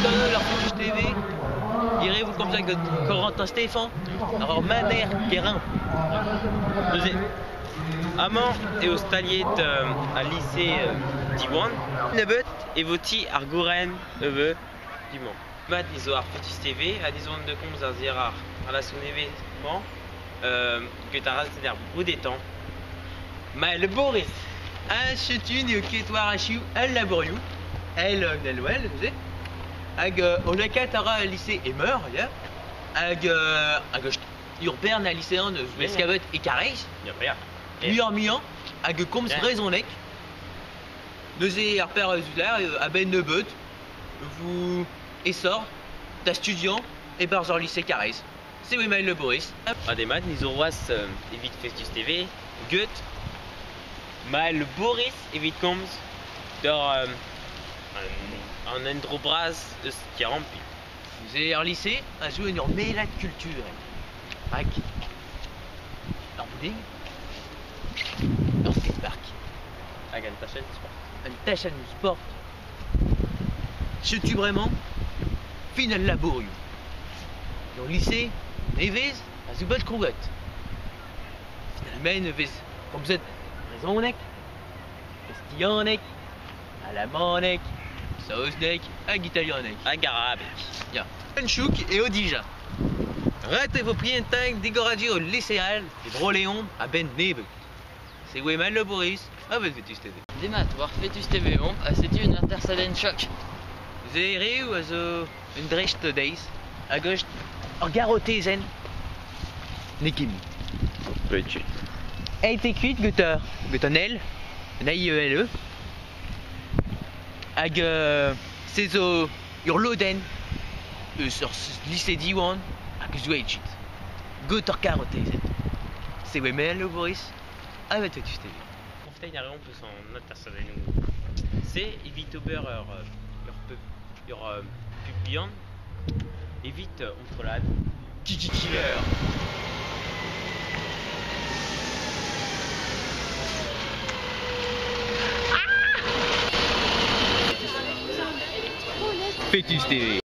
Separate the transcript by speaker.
Speaker 1: Gant ar Fetus TV, Hiriv vo komzet gant Corentin Stéphan ar maner Guérin.
Speaker 2: Neuze, amañ eo staliet al lise Diwan. Nebeut e vo ti ar gouren ivez du-mañ. Mat ez zo ar Fetus TV ha dizon da komz ar ziar ar lasoù nevez-mañ get ar rastener brudetañ. Maël Boris.
Speaker 1: Ha setu n'eo ket war achiv al labourioù, el Nalwel neuze, hag o lakaat a ra al lise emeur, ya, hag hag ur bern a lisean eus vez kavet e Karaez,
Speaker 2: Ya, ya.
Speaker 1: muioc'h-muiañ, hag komz brezhoneg. Neuze ar père eus a-benn nebeut, vous essor da studiañ e-barzh ur lise Karaez. C'est Maël Le Boris.
Speaker 2: Ha demat, ni zo c'hoazh evit Festus TV, get Maël Boris evit komz d'ur an endro bras eus Kerampi.
Speaker 1: Neuze ar lise a zo en ur mellad kulturel. Hag ar bowling, ur skatepark.
Speaker 2: Hag an tachenn sport.
Speaker 1: Un tachenn sport. Setu bremañ fin al labourioù. Ur lise nevez a zo bet krouet. Finalement e vez komzet brezhoneg, kastilhaneg, alamaneg, saozneg hag italianeg.
Speaker 2: Hag arabeg.
Speaker 1: Ya. Un chouk eo dija. Ret e vo prientañ digoradur ul liseal e Bro-Leon a-benn nebeut. C'est Maël Le Boris, a Fetus TV.
Speaker 3: Demat, war Fetus TV omp ha setu un atersadenn chok.
Speaker 1: Ze reoù a zo un dreist deiz hag eus ur garotezenn n'eo ket mui.
Speaker 2: Petu.
Speaker 1: Aet eo kuit gant gant an L, an AIELE, hag se zo ur lodenn eus ur lise Diwan hag eus Ouelchit. Gant ur karotezenn. C'est Maël Le Boris, a Fetus TV.
Speaker 2: Profitein a reomp eus an atersadennoù. Se evit ober ur pub, ur pub bihan, evit on
Speaker 1: Kiki Killer. Fetus TV.